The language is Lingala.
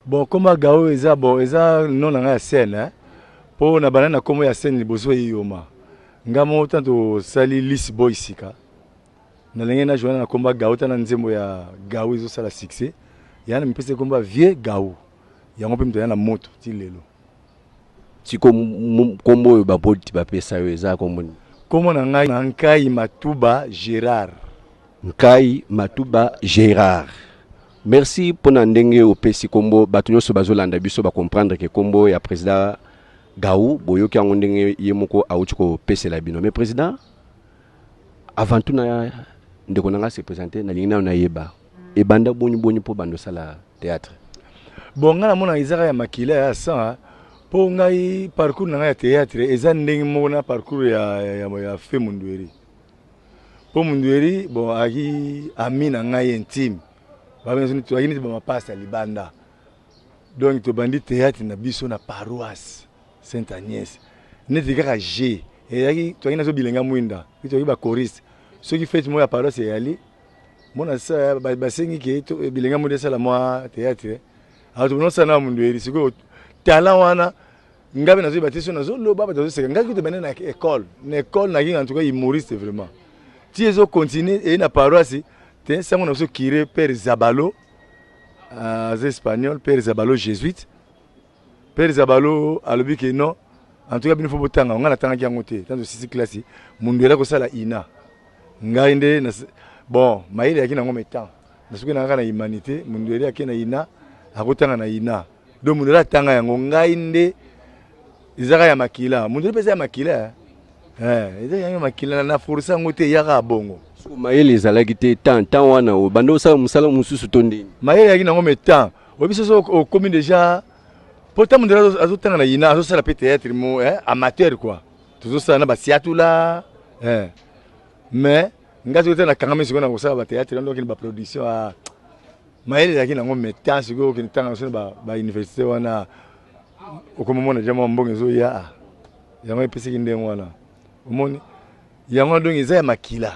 Bon, kombo ya Gao eza, bon, eza nom na ngai ya scène, hein. Mpo na banda na kombo ya scène liboso eyoma nga moko ntango tosali Lis Boy sika, nalingi na joana na kombo ya Gao. Tana nzembo ya Gao ezosala succès ya na mipesa kombo ya Vieux Gao, yango mpe moto aya na moto ti lelo. Siko kombo oyo baboti bapesa yo eza kombo nini? Kombo na ngai na Nkai Matuba Gérard. Nkai Matuba Gérard, merci mpona ndenge opesi kombo. Bato nyonso bazolanda biso bacomprendre ke kombo ya président Gau, boyoki yango ndenge ye moko awuti kopesela bino. Mais président, avant tout na ndeko na nga se présente, nalingi nayo nayeba ebanda boni boni mpo bando osala théâtre. Bon, ngai namona ezaka ya makila ya sang, mpo ngai parcours na ngai ya théâtre eza ndenge moko na parcours ya fe Mundueri, mpo Mundueri, bon, aki ami na ngai intime, toyaki neti bamapasi ya libanda. Donc tobandi théâtre na biso na paroisse Sainte Agnès, neti kaka g eyaki, toyaki nazo bilenga mwinda, toyaki bachoriste. Soki fête moko ya paroisse eyali, mona basengi ke bilenga mwinda esala mwa théâtre, alors tobonosala na Mundueri. Sikoyo talent wana ngai mpe nazoyeba te, so nazoloba, bato bazoseka ngai. Kutu bende na école, na école naki en tout cas humoriste vraiment. Ti ezocontinue, eye na paroisse te, sango na biso curé Père Zabalo, aza espagnol, Père Zabalo, jésuite. Père Zabalo alobi ke non, en tout cas bino fo botanga. Ngai natangaki yango te. Tanto osisi classe, mundu ela kosala ina, ngai nde, bon, mayele yaki nango, mais temps nasuki na kaka na humanité. Mundu ele ake na ina, akotanga na ina. Donc mundu ela atanga yango, ngai nde ezaka ya makila. Mundu mpe eza ya makila, eza yango makila, na force yango te, eyaka ya bongo. Mayele ezalaki te temps wana, obanda osala mosala mosusu to ndeni? Mayele eyaki nango, mais temps oyebi soso okomi déjà, po ntango mondele azotanga na ina, azosala mpe théâtre mo amateur quoi, tozosala na basiatula, mais ngai soki te nakangami sikoyo na kosala bathéâtre wana, okende baproduction. Mayele ezalaki nango, mais temps sikoyo okende tanga so na bauniversité wana, okomomona deja mwa mbongo ezoya, yango epesaki ndenge wana. Omoni yango, donc eza ya makila.